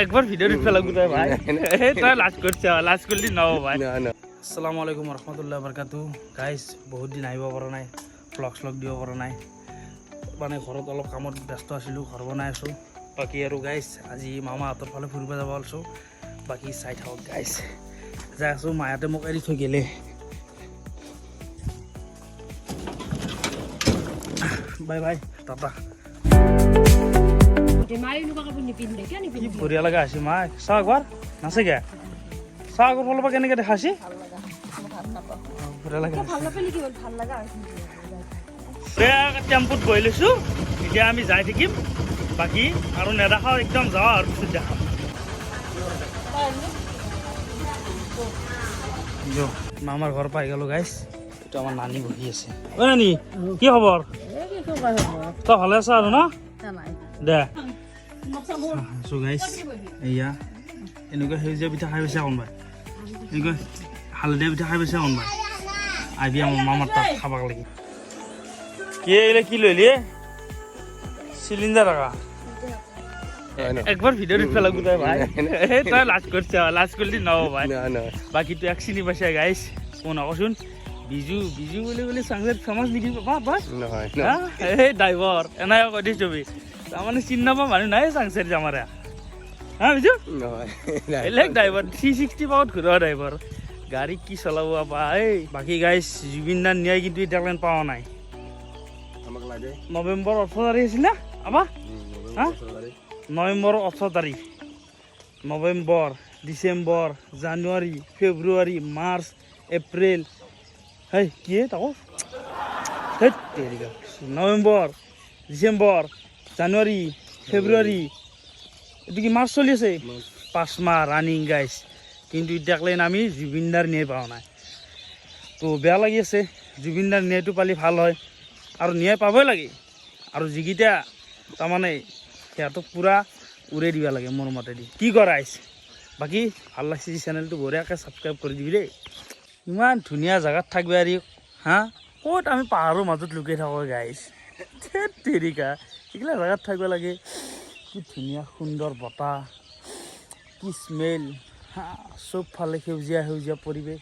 একবাৰ ভিডিঅ' উঠব লাগব তই ভাই। এই তই লাজ কৰিছ, লাজ কৰিলি নহ'ব ভাই। না না। আসসালামু আলাইকুম ৰহমতুল্লাহ বৰকাতু। গাইজ, বহুত দিন আহিব পৰা নাই, ভ্লগ শ্লগ দিব পৰা নাই, মানে ঘৰত অলপ কামত ব্যস্ত আছিলোঁ, ঘৰ বনাই আছোঁ। বাকী আৰু গাইজ, আজি মামাহঁতৰ ফালে ফুৰিব যাব ওলছোঁ। বাকী চাই থাকক গাইজ, যাই আছোঁ। মাহঁতে মোক এৰি থৈ গ'লে। Bye bye, tata. মায়ে এনেকুৱা কাপোৰ নিপিন্ধে, কিয় কি নিপিন্ধে? বঢ়িয়া লগা আছে মা। চাহ একবাৰ নাচে গা। চাহ আগৰ ফালৰ পৰা কেনেকৈ দেখাইছি, বঢ়িয়া লগা। ভাল নাপায় নেকি? ভাল লগা হৈছে। টেম্পুত বহি লৈছোঁ, এতিয়া আমি যাই থাকিম। বাকী আৰু নেদেখাওঁ, একদম যাওঁ আৰু পিছত দেখাম। মামাৰ ঘৰ পাই গ'লো গাইছ। এইটো আমাৰ নানী বহি আছে। ঐ নানী, কি খবৰ? তই ভালে আছা আৰু ন? দে চ' গাইছ, এয়া এনেকুৱা সেউজীয়া পিঠা খাই পাইছা কোনোবাই? এনেকুৱা হালধীয়া পিঠা খাই পাইছা কোনোবাই? আহিবি আমাৰ মামাৰ তাত খাবাক লাগি। কি এইগিলা কি লৈ লিয়ে চিলিণ্ডাৰ ৰাখা। একবাৰ ভিডিঅ' উঠব লাগব তই ভাই। এই তই লাজ কৰিছ, লাজ কৰিলি নহ'ব ভাই। না না। বাকীটো এক চিনি পাইছা গাইছ, কোন আকচোন? বিজু। বিজু বুলি ক'লে চাংচাৰিত ফেমাছ নেকি বাবা বা? নহয়। হা? এই ড্ৰাইভাৰ এনাই কৈ দিছ ছবি, তাৰমানে চিনি নাপা মানুহ নাই চাংচাৰিত আমাৰ। হা বিজু? নহয়। বেলেগ ড্ৰাইভাৰ, 360 পাৱাত ঘূৰোৱা ড্ৰাইভাৰ, গাড়ী কি চলাব বা। এই বাকী গাইছ, জুবিন দাৰ ন্যায় কিন্তু এতিয়ালৈকে পোৱা নাই। আমাক লাগে। নৱেম্বৰ 18 তাৰিখ আছিল না আবা? হা? নৱেম্বৰ 18 তাৰিখ। নৱেম্বৰ, ডিচেম্বৰ, জানুৱাৰী, ফেব্ৰুৱাৰী, মাৰ্চ, এপ্ৰিল, হেই কি তাকো, ধেত তেৰিকা। নৱেম্বৰ, ডিচেম্বৰ, জানুৱাৰী, ফেব্ৰুৱাৰী, এইটো কি মাৰ্চ চলি আছে, 5 মাহ ৰানিং গাইছ, কিন্তু এতিয়ালৈ আমি জুবিনদাৰ ন্যায় পোৱা নাই। তো বেয়া লাগি আছে। জুবিনদাৰ ন্যায়টো পালে ভাল হয় আৰু ন্যায় পাবই লাগে। আৰু যিকেইটা তাৰমানে সিহঁতক পূৰা উৰাই দিব লাগে মোৰ মতেদি। কি কৰা আহিছে? বাকী ভাল লাগছে চেনেলটো বঢ়িয়াকৈ ছাবস্ক্ৰাইব কৰি দিবি দেই। ইমান ধুনীয়া জেগাত থাকবে আৰু হা, ক'ত আমি পাহাৰৰ মাজত লুকাই থাকোঁ গাইছ। ধেত তেৰিকা, এইগিলা জেগাত থাকিব লাগে। কি ধুনীয়া সুন্দৰ বতাহ, কি স্মেল, হা, চবফালে সেউজীয়া সেউজীয়া পৰিৱেশ,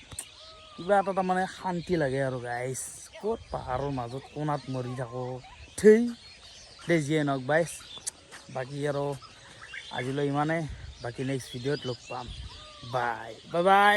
কিবা এটা তাৰমানে শান্তি লাগে আৰু গাইছ। ক'ত পাহাৰৰ মাজত কোণাত মৰি থাকোঁ। থেই দে, যিয়ে নহওক বাইছ, বাকী আৰু আজিলৈ ইমানে। বাকী নেক্সট ভিডিঅ'ত লগ পাম। Bye bye bye.